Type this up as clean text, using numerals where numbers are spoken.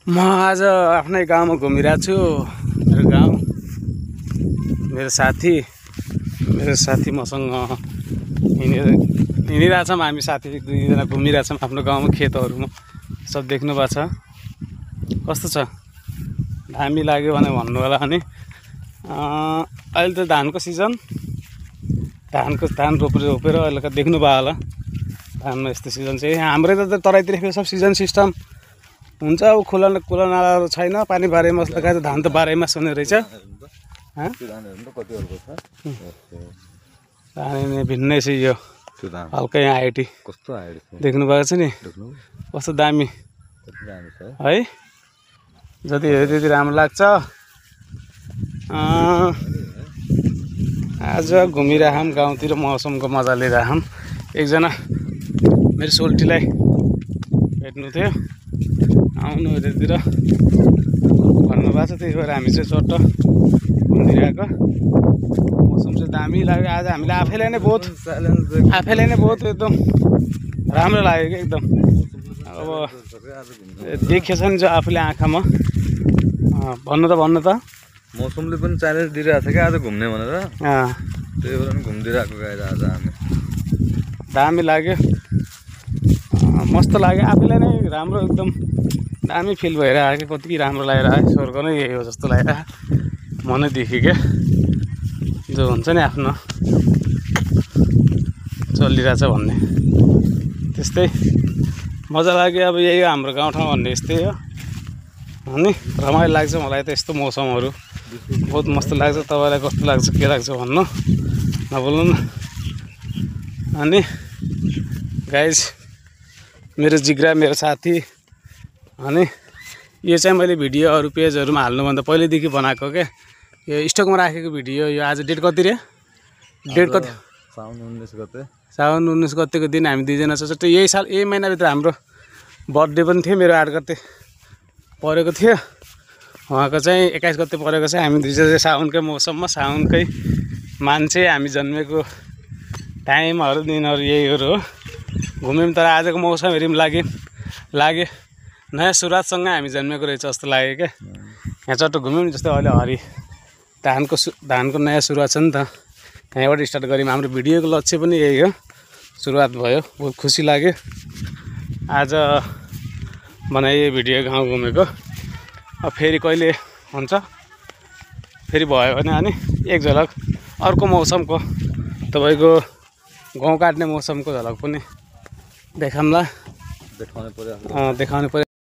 म आज आफ्नै गाउँमा घुमिरहेको छु। मेरो गाउँ, मेरो साथी मसँग हिँडिरहेछौँ। हामी साथी दुईजना घुमिरहेछौँ आफ्नो गाउँमा, खेतहरूमा। सब देख्नु भएको छ कस्तो छ, दामी लाग्यो भने भन्नु होला। अनि अहिले त धानको सिजन, धान रोपेर अहिले त देख्नु भयो होला। धानमा यस्तो सिजन चाहिँ हाम्रै त तराईतिर सब सिजन सिस्टम हुन्छ। अब खोला नालाहरू छैन, पानी बाह्रै मास लगाएर धान त बाह्रै मास हुने रहेछ। धान भिन्नै छ यो, हल्का यहाँ आइटी कस्तो आइडी देख्नु भएको छ नि, कस्तो दामी है। जति हेऱ्यो त्यति राम्रो लाग्छ। आज घुमिरहौँ गाउँतिर, मौसमको मजा लिइरहौँ। एकजना मेरो सोल्टीलाई भेट्नु थियो, आउनु यतातिर भन्नुभएको छ। त्यही भएर हामी चाहिँ चट्ट घुमिरहेको। मौसम चाहिँ दामी लाग्यो आज। हामीलाई आफैलाई नै बहुत एकदम राम्रो लाग्यो कि एकदम। अब देखेछ नि जो आफूले आँखामा, भन्नु त मौसमले पनि च्यालेन्ज दिइरहेको छ क्या आज घुम्ने भनेर। त्यही भएर पनि घुमिदिरहेको गाइज आज हामी। दामी लाग्यो, मस्त लाग्यो, आफैलाई नै राम्रो एकदम दामी फिल भइरहेको। कति राम्रो लागिरहेको, स्वर्ग नै यही हो जस्तो लागिरहेको मनैदेखि क्या। जो हुन्छ नि आफ्नो चलिरहेछ भन्ने, त्यस्तै मजा लाग्यो। अब यही हो हाम्रो गाउँठाउँ भन्ने, यस्तै हो। अनि रमाइलो लाग्छ मलाई त यस्तो मौसमहरू, बहुत मस्त लाग्छ। तपाईँलाई कस्तो लाग्छ, के लाग्छ भन्नु नबोल्नु न। अनि गाइज मेरो जिग्रा, मेरो साथी। अनि यो चाहिँ मैले भिडियोहरू पेजहरूमा हाल्नुभन्दा पहिल्यैदेखि बनाएको क्या। यो स्टकमा राखेको भिडियो। यो आज डेट कति रे? डेट कति? साउन 19 गतेको दिन हामी दुईजना चट्टै यही महिनाभित्र हाम्रो बर्थडे पनि थियो। मेरो 8 गते परेको थियो, उहाँको चाहिँ 21 गते परेको छ। हामी दुईजना साउनकै मौसममा, साउनकै मान्छे, हामी जन्मेको टाइमहरू दिनहरू यहीहरू हो। घुम्यौँ तर आजको मौसम हेऱ्यौँ लाग्यो नयाँ सुरुवातसँग हामी जन्मेको रहेछ जस्तो लाग्यो क्या। यहाँ चट्ट घुम्यौँ जस्तै अहिले धानको नयाँ सुरुवात छ नि त, यहाँबाट स्टार्ट गऱ्यौँ। हाम्रो भिडियोको लक्ष्य पनि यही हो, सुरुवात भयो। बहुत खुसी लाग्यो आज बनाइयो भिडियो गाउँ घुमेको। अब फेरि कहिले हुन्छ, फेरि भयो भने अनि एक झलक अर्को मौसमको, तपाईँको गाउँ काट्ने मौसमको झलक पनि देखाउँला, देखाउनु पर्यो।